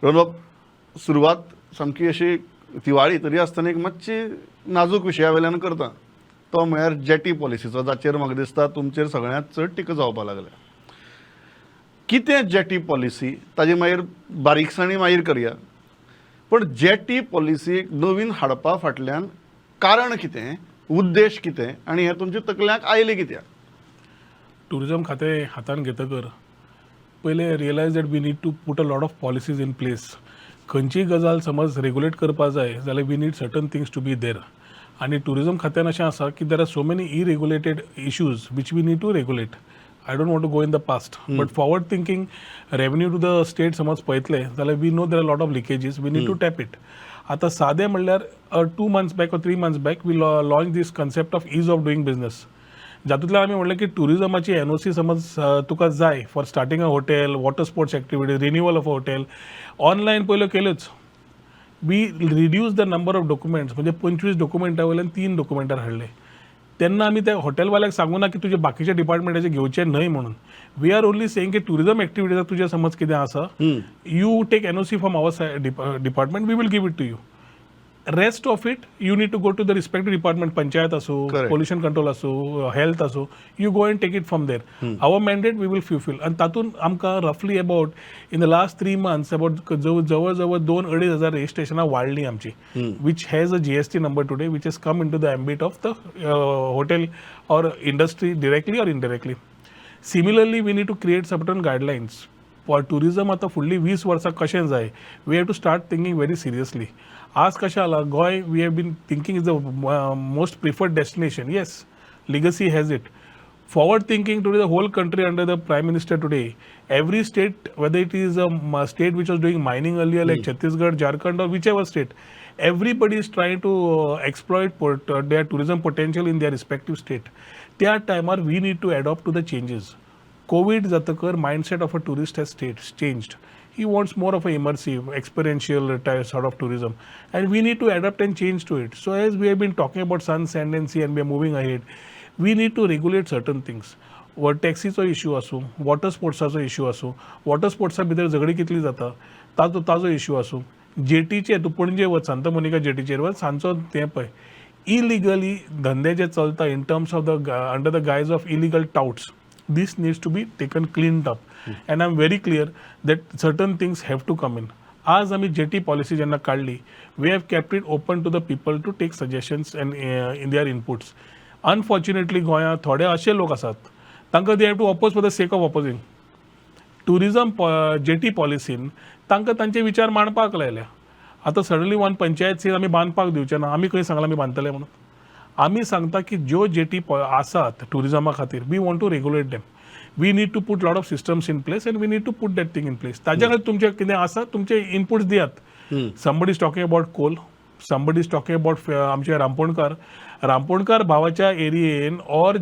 रोहन, सुरवात सामकी अशी दिवाळी तरी आसतना एक मातशी नाजूक विशया वयल्यान करता. तो म्हळ्यार जेटी पॉलिसीचो, जाचेर म्हाका दिसता तुमचेर सगळ्यांत चड टिका जावपाक लागल्या. कितें जेटी पॉलिसी, ताजे मागीर बारीकसाणी मागीर करया, पण जेटी पॉलिसी नवीन हाडपा फाटल्यान कारण कितें, उद्देश कितें आनी हें तुमच्या तकल्यांक आयलें कित्याक? टुरिझम खातें हातान घेतकर पयलें realize that we need to put a lot of policies in place. खंयचीय गजाल समज रेगुलेट करपा जाय जाल्यार we need certain things to be there. आनी टुरिझम खात्यान अशें आसा की there are so many irregulated issues which we need to regulate. I don't want to go in the past, but forward thinking, revenue to the state समज पळयतले जाल्यार we know there are lot of leakages, we need to tap it. आतां सादें म्हणल्यार 2 months back or 3 months back we launch this concept of ease of doing business, जातूंतल्यान आमी म्हणलें की टुरिझमाची NOC समज तुका जाय for starting a hotel, water sports activity, renewal of a hotel, online पयल्यो केल्योच. We reduce the number of documents, म्हणजे 25 डॉक्युमेंटा वयल्यान तीन डॉक्युमेंटार हाडले. तेन्ना आमी त्या हॉटेलवाल्याक सांगू ना की तुजे बाकीच्या डिपार्टमेंटाचे घेवचे न्हय म्हणून. We are only saying की टुरिझम एक्टिविटीज तुजें समज कितें आसा, you take NOC from our department, we will give it to you. Rest of it you need to go to the respective department, panchayat असो, पोल्युशन कंट्रोल असो, health असो, you go and take it from there. Our mandate we will fulfill. आणि तातूंत आमकां roughly about in the last 3 months about जवळ जवळ जवळ दोन अडीच हजार रजिस्ट्रेशनां वाडलीं आमची, which has a GST number today, which has come into the ambit of the hotel or industry directly or indirectly. Similarly, we need to create certain guidelines for tourism. आतां फुडलीं 20 वर्सां कशें जाय, we have to start thinking very seriously. आज कशें जाला, Goa we have been thinking is the most preferred destination. Yes, legacy has it. Forward thinking today, the whole country under the Prime Minister today, every state, whether it is a state which was doing mining earlier like Chhattisgarh, Jharkhand or whichever state, everybody is trying to exploit their tourism potential in their respective state. त्या टायमार we need to adopt to the changes. Covid जातकर mindset of a tourist has state changed. He wants more of a immersive, experiential type sort of tourism, and we need to adapt and change to it. So as we have been talking about sun, sand and sea, and we are moving ahead, we need to regulate certain things. व टॅक्सीचो issue आसूं, water स्पोर्ट्साचो issue आसूं, water स्पोर्ट्सा भितर झगडी कितली जाता ताजो issue आसूं, जेटीचे तूं पणजे वच, सांता मोनिका जेटीचेर वच, सांजचो तें पळय, इलिगली धंदे जे चलता in terms of the under the guise of illegal touts, this needs to be taken cleaned up. And I'm very clear that certain things have to come in. आज आमी jetty policy जेन्ना काडली, we have kept it open to the people to take suggestions and in their inputs. Unfortunately, गोंयांत थोडे अशे लोक आसात, तांकां they have to oppose for the sake of opposing. Tourism jetty पॉलिसीन तांकां तांचे विचार मांडपाक लायल्या. आतां सडनली वन पंचायत सीट आमी बांदपाक दिवचे ना. आमी खंय सांगलां आमी बांदतले म्हणून? आमी सांगता की ज्यो जेटी आसात टुरिजमा खातीर, we want to regulate them. We need to put lot of systems in place and we need to put that thing in place. ताज्या खातीर तुमचे कितें आसा, तुमचे इनपुट्स दियात. Somebody is talking about coal, somebody is talking about आमचे रामपोणकार, रामपोणकार भावाच्या एरियेन or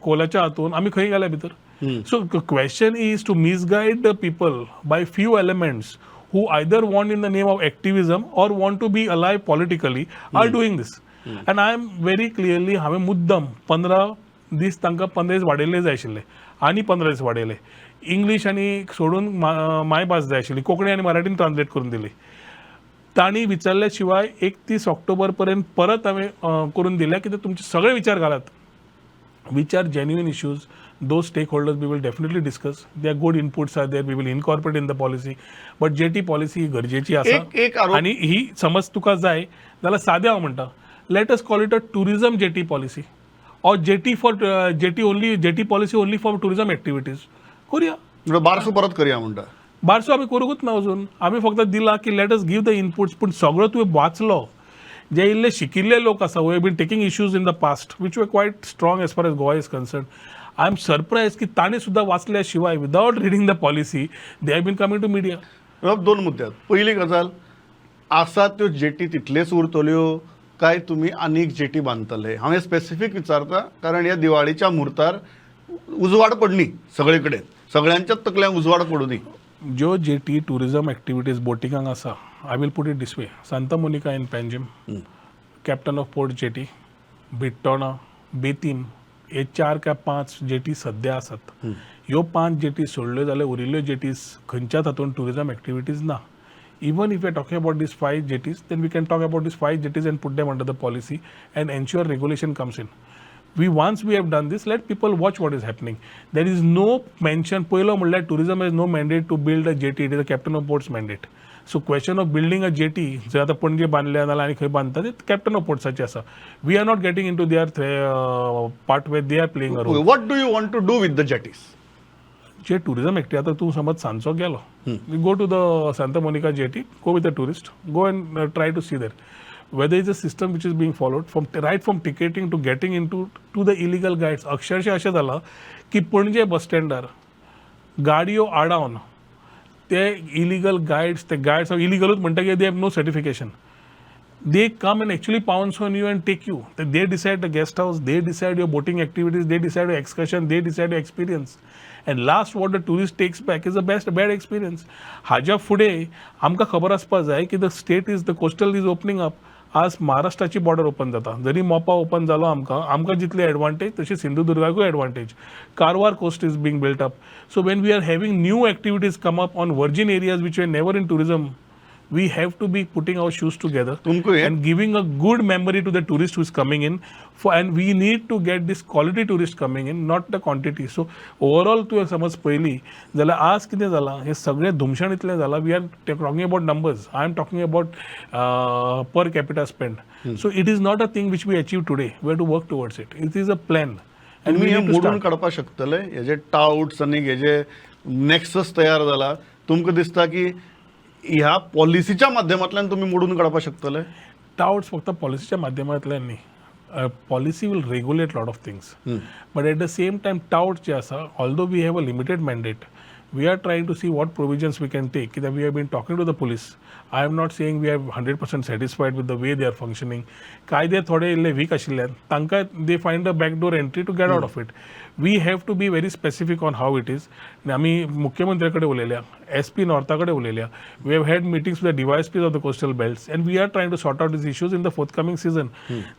कोलाच्या हातून आमी खंय गेल्या भितर. So question is to misguide the people by few elements who either want in the name of activism or want to be alive politically are doing this. And I am very clearly, हांवें मुद्दम 15 दीस तांकां, 15 दीस वाडयल्ले जाय आशिल्ले आनी 15 दीस वाडयले. English आनी सोडून मायभास जाय आशिल्ली, कोंकणी आनी मराठीन ट्रान्सलेट करून दिली. तांणी विचारल्या शिवाय 31 ऑक्टोबर पर्यंत परत हांवें करून दिल्या की ते तुमचे सगळे विचार घालात, which are genuine issues. Those stakeholders we will definitely discuss. Their good inputs are there, we will incorporate in the policy. But jetty policy ही गरजेची आसा. एक आरोप आनी ही समज तुका जाय जाल्यार सादें हांव म्हणटा, let us call it a tourism jetty policy or jetty for jetty only, jetty policy only for tourism activities करूया. म्हणजे बारसो परत करया म्हणटा? बारसो आमी करूंकूच ना अजून. आमी फक्त दिला की let us give the inputs. पूण सगळो तुवें वाचलो, जे इल्ले शिकिल्ले लोक आसा who been taking issues in the past which were quite strong as far as Goa is concern, I am surprise की ताणें सुद्दां वाचल्या शिवाय, without reading the policy, they have been coming to media. बाब, दोन मुद्दे आहेत. पहिली गजाल, आसा त्यो जेटी तितलेच उरतल्यो काय तुमी आनीक जेटी बांदतले? हांव हें स्पेसिफीक विचारता कारण ह्या दिवाळीच्या मुहूर्तार उजवाड पडनी सगळे कडेन, सगळ्यांच्याच तकल्यांक उजवाड पडूं दी. ज्यो जेटी टुरिझम एक्टिविटीज बोटिंगांक आसा, I will put it this way, Santa Monica in Panjim, Captain of Port jetty, Britona, Betim, हे चार काय पांच जेटी सद्या आसात. ह्यो पांच जेटी सोडल्यो जाल्यार उरिल्ल्यो जेटीज खंयच्याच हातून टुरिझम एक्टिविटीज ना. Even if we are talking about these five jetties, then we can talk about these five jetties and put them under the policy and ensure regulation comes in. We once we have done this, let people watch what is happening. There is no mention. पयलो म्हणल्यार, tourism has no mandate to build a jetty. It is a captain of ports mandate. So question of building a jetty, जर आतां पणजे बांदल्या नाल्यार आनी खंय बांदता, ते कॅप्टन ऑफ पोर्ट्साचे आसा. We are not getting into their part where they are playing a role. What do you want to do with the jetties? J tourism activity, आतां तूं समज सांजचो गेलो, go to the Santa Monica jetty, go with a tourist, go and try to see there whether is a system which is being followed, from right from ticketing to getting into to the illegal guides. अक्षरशः अशें जालां की पणजे बस स्टँडार गाडयो आडावन ते illegal guides, ते guides इलिगलूच म्हणटकीर they have no certification, they come and actually pounce on you and take you. They decide the guest house, they decide your boating activities, they decide your excursion, they decide your experience. And last, what the tourist takes back is the best bad experience. हाज्या फुडें आमकां खबर आसपा जाय की the state is, the coastal is opening up. आज महाराष्ट्राची border open जाता. जरी मोपा ओपन जालो, आमकां जितली एडवांटेज तशी सिंधुदुर्गाकूय advantage. Karwar coast is being built up. So when we are having new activities come up on virgin areas which are never in tourism, we have to be putting our shoes together तुमकां हे and giving a good memory to the tourist who is coming in for, and we need to get this quality tourist coming in, not the quantity. So overall तुवें समज पळयली जाल्यार आज कितें जालां, हें सगळें धुमशण इतलें जालां. We are talking about numbers, I am talking about per capita spend. So it is not a thing which we achieve today. We have to work towards it. It is a plan. तुमी हे मोडून काडपाक शकतले, हे जे touts आनी हे जे nexus तयार जाला, तुमकां दिसता की ह्या पॉलिसीच्या माध्यमांतल्यान तुमी मोडून काडपाक शकतले? टाउट्स फक्त पॉलिसीच्या माध्यमांतल्यान न्ही. Policy will regulate lot of things, but at the same time tout जे आसा, although we have a limited mandate, we are trying to see what provisions we can take. कित्याक we have been talking to the police. I am not saying we are 100% satisfied with the way they are functioning. कायदे थोडे इल्ले week आशिल्ल्यान तांकां they find a back door entry to get out of it. We have to be very specific on how it is. आमी मुख्यमंत्र्या कडेन उलयल्या, S P नॉर्था कडेन उलयल्या, we have had meetings with the DySPs of the coastal belts and we are trying to sort out these issues in the forthcoming season.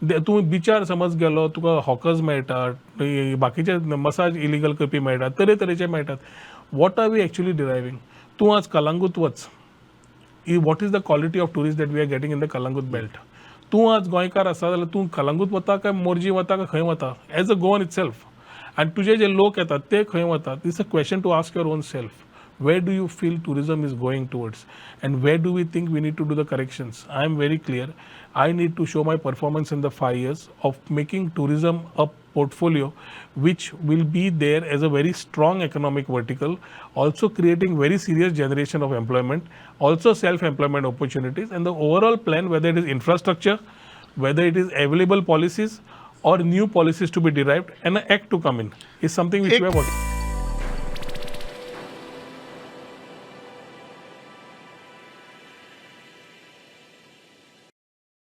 तूं बिचार समज गेलो, तुका hawkers मेळटात, बाकीचे मसाज इलिगल करपी मेळटात, तरेतरेचे मेळटात. What are we actually deriving? तूं आज कलांगूत वच, what is the quality of tourist that we are getting in the Calangute belt? तूं आज गोंयकार आसा जाल्यार तूं कलांगूत वता काय मोरजी वता काय खंय वता as a Goan itself? आनी तुजे जे लोक येतात ते खंय वतात? It's a question to ask your own self. Where do you feel tourism is going towards and where do we think we need to do the corrections? I am very clear. I need to show my performance in the 5 years of making tourism a portfolio which will be there as a very strong economic vertical, also creating very serious generation of employment, also self employment opportunities, and the overall plan, whether it is infrastructure, whether it is available policies or new policies to be derived and an act to come in, is something which we are working.